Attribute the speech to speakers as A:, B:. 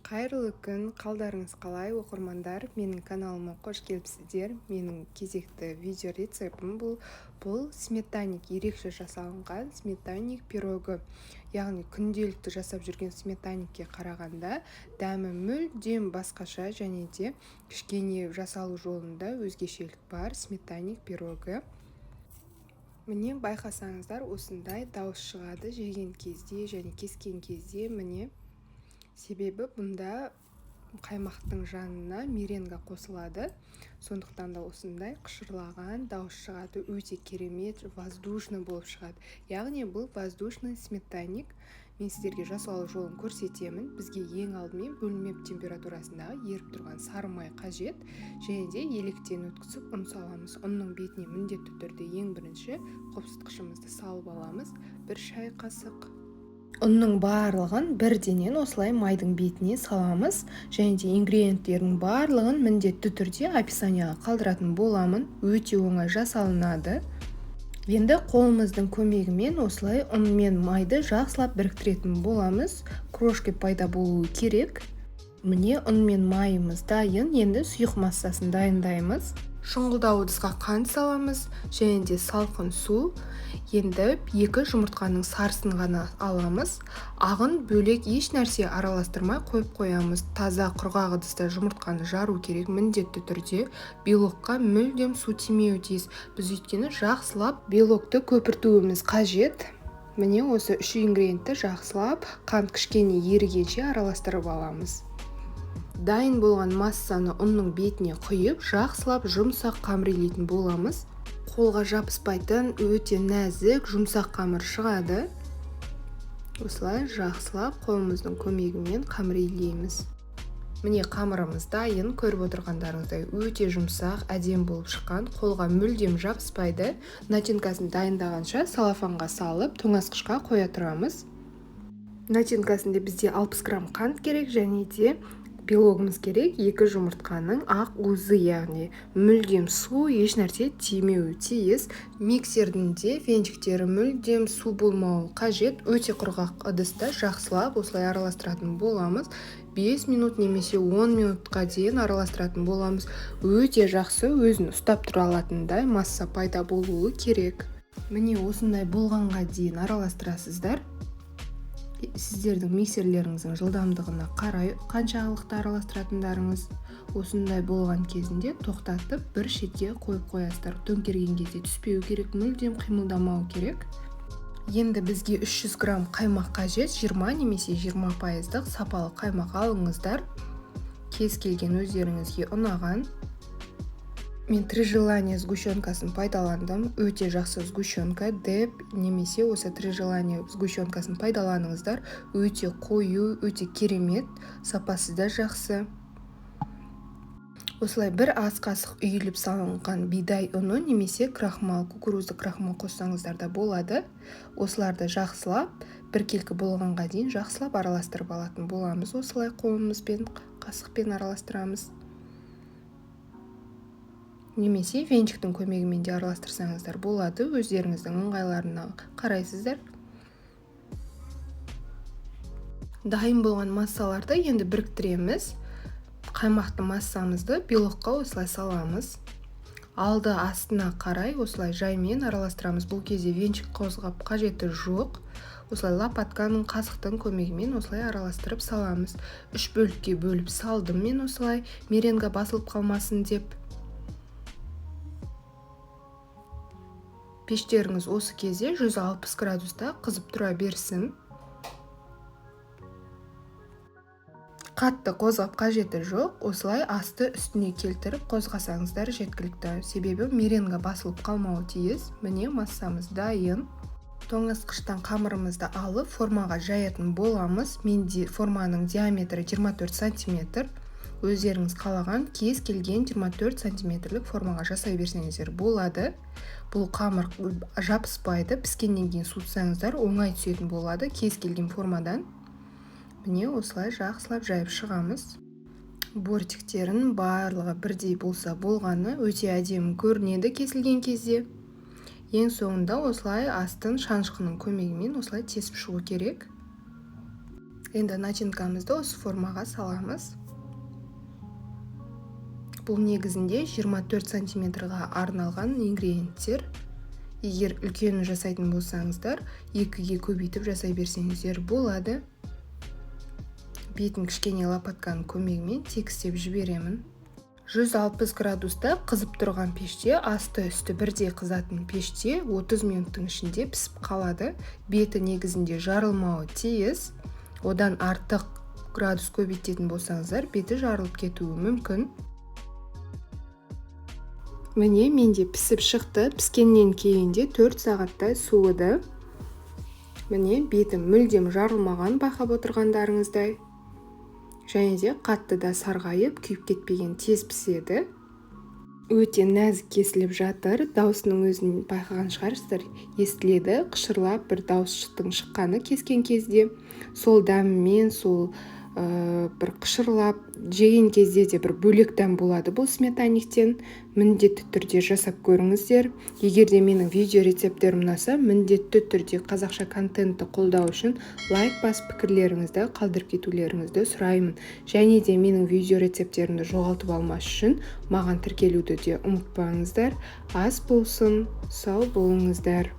A: Қайырлы күн, қалдарыңыз қалай, оқырмандар? Менің каналыма қош келіпсіздер. Менің кезекті видео рецептім бұл сметанник, ерекше жасалынған сметанник пирогы. Яғни күнделікті жасап жүрген сметанникке қарағанда дәмі мүлдем басқаша және де кішкене жасалу жолында өзгешелік бар сметанник пирогы. Міне, байқасаңыздар, осындай дауыс шығады жеген кезде және кескен кезде. Міне, себебі бұнда қаймақтың жанына меренга қосылады, сондықтан да осындай қышырлаған дауыс шығады, өте керемет воздушный болып шығады. Яғни бұл воздушный сметанник. Мен сіздерге жасалу жолын көрсетемін. Бізге ең алдымен бөлме температурасындағы еріп тұрған сары май қажет және де електен өткізіп ұн саламыз. Ұнның бетіне міндетті түрде ең бірінші қопсытқышымызды салып аламыз, 1 шай қасық. Ұнның барлығын бірденен осылай майдың бетіне саламыз және де ингредиенттердің барлығын міндетті түрде описанияға қалдыратын боламын. Өте оңай жасалынады. Енді қолымыздың көмегімен осылай ұн мен майды жақсылап біріктіретін боламыз. Крошки пайда болуы керек. Міне, ұн мен майымыз дайын. Енді сұйық массасын дайындаймыз. Шұңғылдау ыдысқа қант саламыз және де салқын су. Енді 2 жұмыртқаның сарысын ғана аламыз. Ағын бөлек еш нәрсе араластырмай қойып қоямыз. Таза құрғақ ыдыста жұмыртқаны жару керек міндетті түрде. Белокқа мүлдем су тимеуі тиіс. Біз өйткені жақсылап белокты көпіртуіміз қажет. Міне, осы 3 ингредиентті жақсылап қант кішкене ерігенше араластырып аламыз. Дайын болған массаны ұнның бетіне құйып, жақсылап жұмсақ қамыр илейтін боламыз. Қолға жабыспайтын өте нәзік жұмсақ қамыр шығады. Осылай жақсылап қолымыздың көмегімен қамыр илейміз. Міне, қамырымыз дайын, көріп отырғандарыңыздай өте жұмсақ, әдемі болып шыққан, қолға мүлдем жабыспайды. Начинкасын дайындағанша салафанға салып, тоңазытқышқа қоя тұрамыз. Начинкасында бізде 60 грамм қант керек және де белогымыз керек, 2 жұмыртқаның ақ уызы, яғни мүлдем су еш нәрсе тимеуі тиіс. Миксердің де венчиктері мүлдем су болмауы қажет. Өте құрғақ ыдыста жақсылап осылай араластыратын боламыз. 5 минут немесе 10 минутқа дейін араластыратын боламыз. Өте жақсы өзін ұстап тұра алатындай масса пайда болуы керек. Міне, осындай болғанға дейін араластырасыздар. Сіздердің миксерлеріңіздің жылдамдығына қарай қаншалықты араластыратындарыңыз. Осындай болған кезінде тоқтатып бір шетке қойып қоясыздар. Төңкерген кезде түспеу керек, мүлдем қимылдамау керек. Енді бізге 300 грамм қаймақ қажет, 20 немесе 20% сапалы қаймақ алыңыздар. Кез келген өздеріңізге ұнаған. Мен Три желания сгущенкасын пайдаландым. Өте жақсы сгущенка деп немесе осы Три желания сгущенкасын пайдаланыңыздар. Өте қою, өте керемет, сапасы да жақсы. Осылай бір ас қасық үйіліп салынған бидай ұны немесе крахмал, кукурузды крахмал қоссаңыздар да болады. Осыларды жақсылап біркелкі болғанға дейін жақсылап араластырып алатын боламыз. Осылай қолымызбен, қасықпен араластырамыз. Немесе венчиктің көмегімен де араластырсаңыздар болады, өздеріңіздің ыңғайларына қарайсыздар. Дайын болған массаларды енді біріктіреміз. Қаймақты массамызды белокқа осылай саламыз. Алды астына қарай осылай жаймен араластырамыз. Бұл кезде венчик қозғап қажеті жоқ. Осылай лопатканың, қасықтың көмегімен осылай араластырып саламыз. 3 бөлікке бөліп салдым мен осылай, меренга басылып қалмасын деп. Пештеріңіз осы кезде 160 градуста қызып тұра берсін. Қатты қозғап қажеті жоқ, осылай асты үстіне келтіріп қозғасаңыздар жеткілікті. Себебі меренга басылып қалмауы тиіс. Міне, массамыз дайын. Тоңазытқыштан қамырымызды алып формаға жаятын боламыз. Менде форманың диаметрі 24 сантиметр. Өздеріңіз қалаған кез келген 24 сантиметрлік формаға жасай берсеңіздер болады. Бұл қамыр жабыспайды, піскеннен кейін суытсаңыздар оңай түсетін болады кез келген формадан. Міне, осылай жақсылап жайып шығамыз. Бортиктерін барлығы бірдей болса болғаны, өте әдемі көрінеді кесілген кезде. Ең соңында осылай астын шанышқының көмегімен осылай тесіп шығу керек. Енді начинкамызды осы формаға саламыз. Бұл негізінде 24 сантиметрға арналған ингредиенттер. Егер үлкенін жасайтын болсаңыздар, екіге көбейтіп жасай берсеңіздер болады. Бетін кішкене лопатканың көмегімен тегістеп жіберемін. 160 градуста қызып тұрған пеште, асты үсті бірдей қызатын пеште 30 минуттың ішінде пісіп қалады. Беті негізінде жарылмауы тиіс. Одан артық градус көбейтетін болсаңыздар, беті жарылып кетуі мүмкін. Міне, менде пісіп шықты. Піскеннен кейін де 4 сағаттай суыды. Міне, беті мүлдем жарылмаған, байқап отырғандарыңыздай, және де қатты да сарғайып, күйіп кетпеген, тез піседі. Өте нәзік кесіліп жатыр. Дауысының өзін байқаған шығарсыздар, естіледі қышырлап бір дауыстың шыққаны кескен кезде. Сол дәмімен, сол бір қышырлап жеген кезде де бір бөлек дәм болады бұл сметанниктен. Міндетті түрде жасап көріңіздер. Егер де менің видео рецепттерім ұнаса, міндетті түрде қазақша контентті қолдау үшін лайк басып, пікірлеріңізді қалдырып кетулеріңізді сұраймын. Және де менің видео рецепттерімді жоғалтып алмас үшін маған тіркелуді де ұмытпаңыздар. Ас болсын, сау болыңыздар!